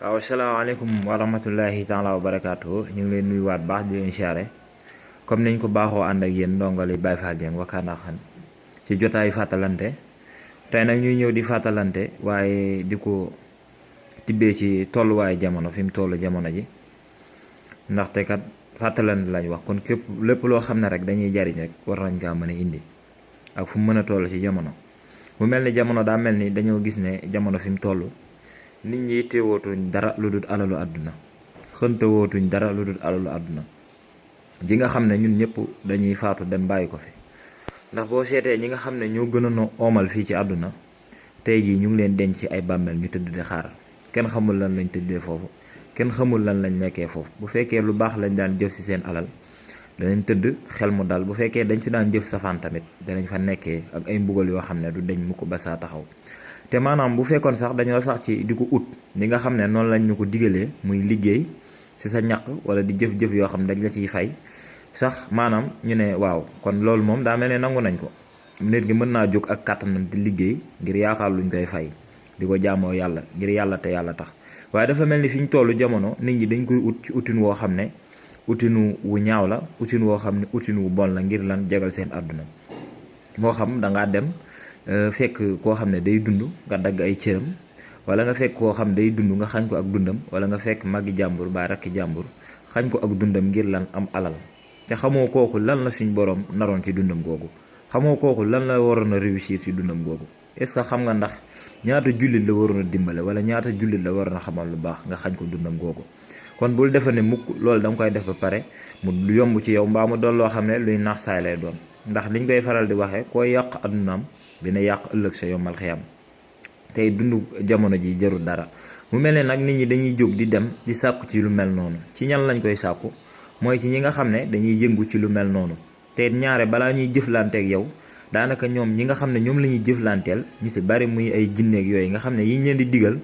waaw asalaamaaleykum wa rahmatullahi taala wa barakaatu ñu ngi leen nuyuwaat baax di leen siyaare comme niñ ko baaxoo ànd ak yéen ndongali Baye Fall Dieng Wakana ci jotaayu fàttalante tey nag ñuy ñëw di fàttalante waaye di ko tibbee ci tolluwaayu jamono fi mu toll jamono ji ndaxte kat fàttalante lañ wax kon képp lépp loo xam ne rek dañuy jariñ rek war nañ kaa mën a indi ak fu mu mën a toll ci jamono mu mel ni jamono daa mel ni dañoo gis ne jamono fi mu toll nit ñi teewootuñ dara lu dul alalu àdduna xënte wootuñ dara lu dul alalu àdduna ji nga xam ne ñun ñëpp dañuy faatu dem bàyyi ko fi ndax boo seetee ñi nga xam ne ñoo gënoon a oomal fii ci àdduna tey jii ñu ngi leen denc ci ay bàmmeel ñu tëdd di xaar kenn xamul lan lañ tëddee foofu kenn xamul lan lañ nekkee foofu bu fekkee lu baax lañ daan jëf ci seen alal danañ tëdd xel mu dal bu fekkee dañ ci daan jëf safaan tamit danañ fa nekkee ak ay mbugal yoo xam ne du deñ mu ko ba saa taxaw te maanaam bu fekkoon sax dañoo sax ci di ko ut li nga xam ne noonu lañ ñu ko digalee muy liggéey ci sa ñaq wala di jëf-jëf yoo xam ne dañ la ciy fay sax maanaam ñu ne waaw kon loolu moom daa mel ne nangu nañ ko nit gi mën naa jóg ak kàttanam di liggéey ngir yaakaar luñ koy fay di ko jaamoo yàlla ngir yàlla te yàlla tax waaye dafa mel ni fi ñu tollu jamono nit ñi dañ koy ut ci utin woo xam ne utinu wu ñaaw la utin woo xam ne utin wu bon la ngir lan jagal seen àdduna moo xam dangaa dem fekk koo xam ne day dund nga dagg ay cëram wala nga fekk koo xam day dund nga xañ ko ak dundam wala nga fekk màggi jàmbur ba rakki jàmbur xañ ko ak dundam ngir lan am alal te xamoo kooku lan la suñ borom naroon ci dundam googu xamoo kooku lan la waroon a réussir ci dundam googu est-ce que xam nga ndax ñaata jullit la waroon a dimbale wala ñaata jullit la waroon a xamal lu baax nga xañ ko dundam googu kon bul defa ne mukk loolu da nga koy def ba pare mu yomb ci yow mbaa mu doon loo xam ne luy naax saay lay doon ndax liñ koy faral di waxee koo yàq addunaam dina yàq ëllëg sa yombal xiyam tey dund jamono ji jarul dara mu mel ne nag nit ñi dañuy jóg di dem di sàkku ci lu mel noonu ci ñan lañ koy sàkku mooy ci ñi nga xam ne dañuy yëngu ci lu mel noonu te ñaare balaa ñuy jëflanteeg yow daanaka ñoom ñi nga xam ne ñoom la ñuy jëflanteel ñu si bari muy ay jinneeg yooyu nga xam ne yiñ leen di digal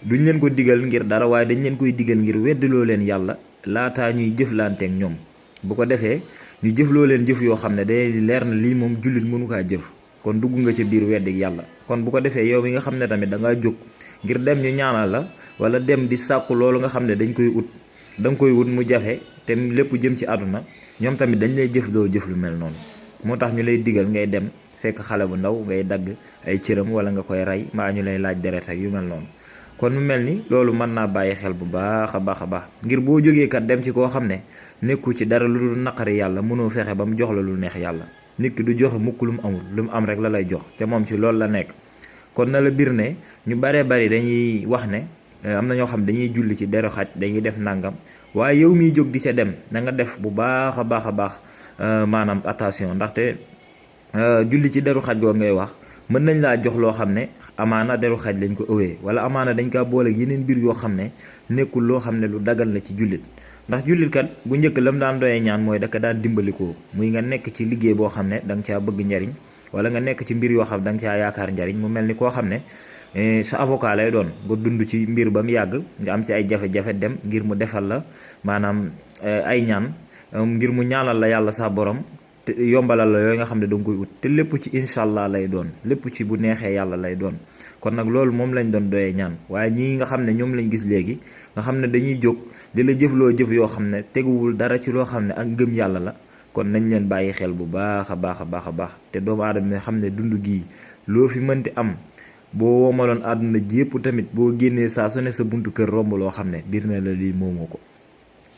duñ leen ko digal ngir dara waaye dañ leen koy digal ngir weddiloo leen yàlla laataa ñuy jëflanteeg ñoom bu ko defee ñu jëfloo leen jëf yoo xam ne day leer na lii moom jullit mënu kaa jëf kon dugg nga ci biir weddik yàlla kon bu ko defee yow mi nga xam ne tamit da ngaa jóg ngir dem ñu ñaanal la wala dem di sàkku loolu nga xam ne dañ koy ut da nga koy wut mu jafe te lépp jëm ci àdduna ñoom tamit dañ lay jëf loo jëf lu mel noonu moo tax ñu lay digal ngay dem fekk xale bu ndaw ngay dagg ay cëram wala nga koy rey mbaa ñu lay laaj deret ak yu mel noonu kon mu mel ni loolu mën naa bàyyi xel bu baax a baax a baax ngir boo jógee kat dem ci koo xam ne nekku ci dara lu dul naqari yàlla mënoo fexe ba mu jox la lu neex yàlla nit ki du joxe mukk lu mu amul lu mu am rek la lay jox te moom ci loolu la nekk kon na la biir ne ñu baree bari dañuy wax ne am na ñoo xam dañuy julli ci deru xaj dañuy def nangam waaye yow miy jóg di ca dem na nga def bu baax a baax a baax maanaam attention ndaxte julli ci deru xaj goo ngay wax mën nañ laa jox loo xam ne amaana deru xaj lañ ko ëwee wala amaana dañ kaa boole yeneen mbir yoo xam ne nekkul loo xam ne lu dagal la ci jullit ndax jullit kat bu njëkk lam daan doyee ñaan mooy daka daan dimbalikoo muy nga nekk ci liggéey boo xam ne da nga caa bëgg njariñ wala nga nekk ci mbir yoo xam ne da nga caa yaakaar njariñ mu mel ni koo xam ne sa avocat lay doon nga dund ci mbir ba mu yàgg nga am ci ay jafe-jafe dem ngir mu defal la maanaam ay ñaan ngir mu ñaanal la yàlla sa borom te yombalal la yooyu nga xam ne da nga koy ut te lépp ci incha allah lay doon lépp ci bu neexee yàlla lay doon kon nag loolu moom lañ doon doyee ñaan waaye ñii nga xam ne ñoom lañ gis léegi nga xam ne dañuy jóg di la jëfloo jëf yoo xam ne teguwul dara ci loo xam ne ak ngëm yàlla la kon nañ leen bàyyi xel bu baax a baax a baax a baax te doomu aadama yi xam ne dund gii loo fi mënti am boo woomaloon àdduna ji yëpp tamit boo génnee saa su ne sa buntu kër romb loo xam ne biir na la lii moomoo ko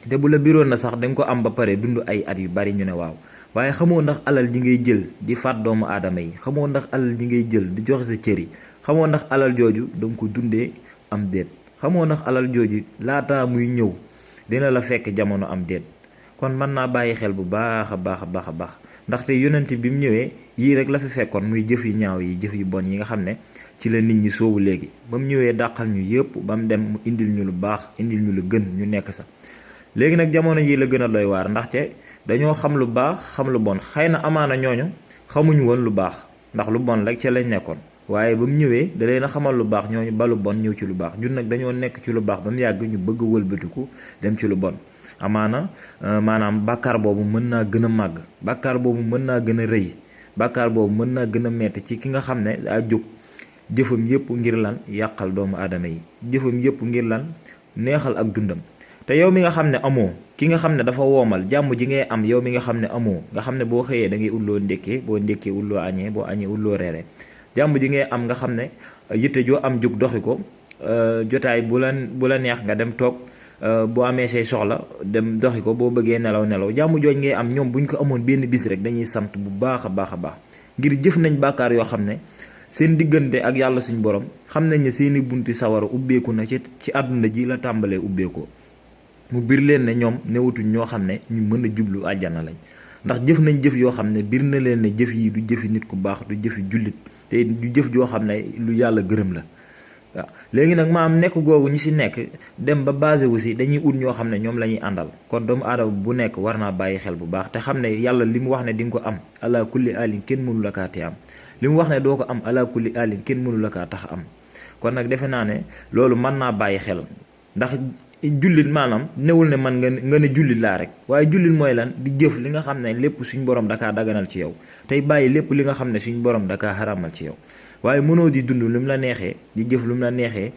te bu la biroon na sax danga ko am ba pare dund ay at yu bari ñu ne waaw waaye xamoo ndax alal ji ngay jël di faat doomu aadama yi xamoo ndax alal ji ngay jël di joxe sa cër yi xamoo ndax alal jooju danga ko dundee am déet xamoo ndax alal jooju laataa muy ñëw dina la fekk jamono am déet kon mën naa bàyyi xel bu baax a baax a baax a baax ndaxte yonent bi mu ñëwee yii rek la fi fekkoon muy jëf yu ñaaw yi jëf yu bon yi nga xam ne ci la nit ñi soobu léegi ba mu ñëwee dàqal ñu yëpp ba mu dem mu indil ñu lu baax indil ñu lu gën ñu nekk sax léegi nag jamono ji la gën a doy waar ndaxte dañoo xam lu baax xam lu bon xëy na amaana ñooñu xamuñu woon lu baax ndax lu bon rek ca lañ nekkoon waaye ba mu ñëwee da leen a xamal lu baax ñooñu ba lu bon ñëw ci lu baax ñun nag dañoo nekk ci lu baax ba mu yàgg ñu bëgg a wëlbatiku dem ci lu bon amaana maanaam bàkkaar boobu mën naa gën a màgg bàkkaar boobu mën naa gën a rëy bàkkaar boobu mën naa gën a metti ci ki nga xam ne daa jóg jëfam yëpp ngir lan yàqal doomu aadama yi, jëfam yëpp ngir lan neexal ak dundam. te yow mi nga xam ne amoo, ki nga xam ne dafa woomal, jàmm ji ngay am yow mi nga xam ne amoo, nga xam ne boo xëyee da ngay ulloo ndékkee, boo ndékkee ulloo añee, boo añee ulloo reere, jàmm ji ngay am nga xam ne yitte joo am jóg doxi ko, jotaay bu la neex nga dem toog, boo amee say soxla dem doxi ko, boo bëggee nelaw nelaw, jàmm jooj ngay am ñoom buñ ko amoon benn bis rek dañuy sant bu baax a baax a baax. ngir jëf nañ bàkkaar yoo xam ne seen diggante ak yàlla suñ borom xam nañ ne seeni bunti sawara ubbeeku na ci àdduna ji la tàmbalee ubbeekoo. mu bir leen ne ñoom newutuñ ñoo xam ne ñu mën a jublu àjjana lañ, ndax jëf nañ jëf yoo xam ne bir na leen ne jëf yi du jëfi nit ku baax, du jëfi jullit, te du jëf joo xam ne lu yàlla gërëm la. waaw léegi nag maam nekk googu ñu si nekk dem ba basé wu si dañuy ut ñoo xam ne ñoom la ñuy àndal. kon doomu aadama bu nekk war naa bàyyi xel bu baax te xam ne yàlla li mu wax ne di nga ko am ala kulli alin kenn mënu la kaa te am, li mu wax ne doo ko am ala kulli alin kenn mënu la kaa tax am. kon nag defe naa ne loolu mën naa bàyyi xel, ndax jullit maanaam newul ne man nga ne jullit laa rek, waaye jullit mooy lan di jëf li nga xam ne lépp suñ borom dakaa daganal ci yow, tey bàyyi lépp li nga xam ne suñ borom dakaa xaramal ci yow. waaye mënoo di dund lu mu la neexee, di jëf lu mu la neexee,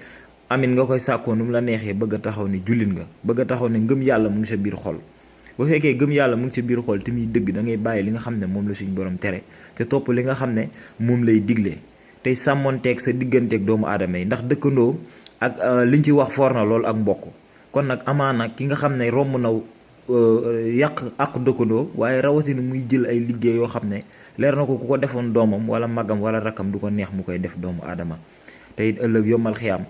amin nga koy sàkkoo nu mu la neexee, bëgg a taxaw ne jullit nga, bëgg a taxaw ne ngëm yàlla mu ngi sa biir xol. bu fekkee gëm yàlla mu ngi sa biir xol te muy dëgg, da ngay bàyyi li nga xam ne moom la suñ borom tere te topp li nga xam ne moom lay digle, tey sàmmonteeg sa digganteeg doomu aadama yi, ndax dëkkandoo ak liñ ci wax foor na loolu ak mbokk. kon nag amaana ki nga xam ne romb na yàq ak dëkkandoo, waaye rawatina muy jël ay liggéey yoo xam ne leer na ko ku ko defoon doomam wala magam wala rakkam du ko neex mu koy def doomu aadama. te it ëllëg yombal xiyaam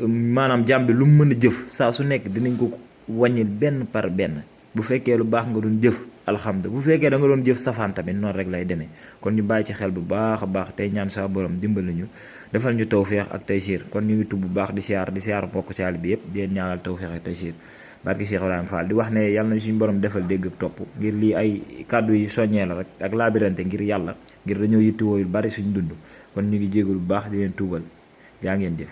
maanaam jàmm bi lu mu mën a jëf saa su nekk dinañ ko wàññil benn par benn. bu fekkee lu baax nga doon jëf alhamdulilah, bu fekkee da nga doon jëf safaan tamit noonu rek lay demee. kon ñu bàyyi ci xel bu baax a baax tey ñaan saa borom dimbali ñu, defal ñu tawféex ak taysiir. kon ñu ngi tubb bu baax di siyaar mbokk caali bi yëpp di leen ñaanal tawféex ak taysiir barki Cheikh Ibrahima Fall, di wax ne yàlla na suñu borom defal dégg ak topp, ngir lii ay kàddu yi soññee la rek ak laabirante ngir yàlla, ngir dañoo yittewoo yu bari suñ dund. kon ñu ngi jéegul bu baax di leen tuubal, jaa ngeen jëf.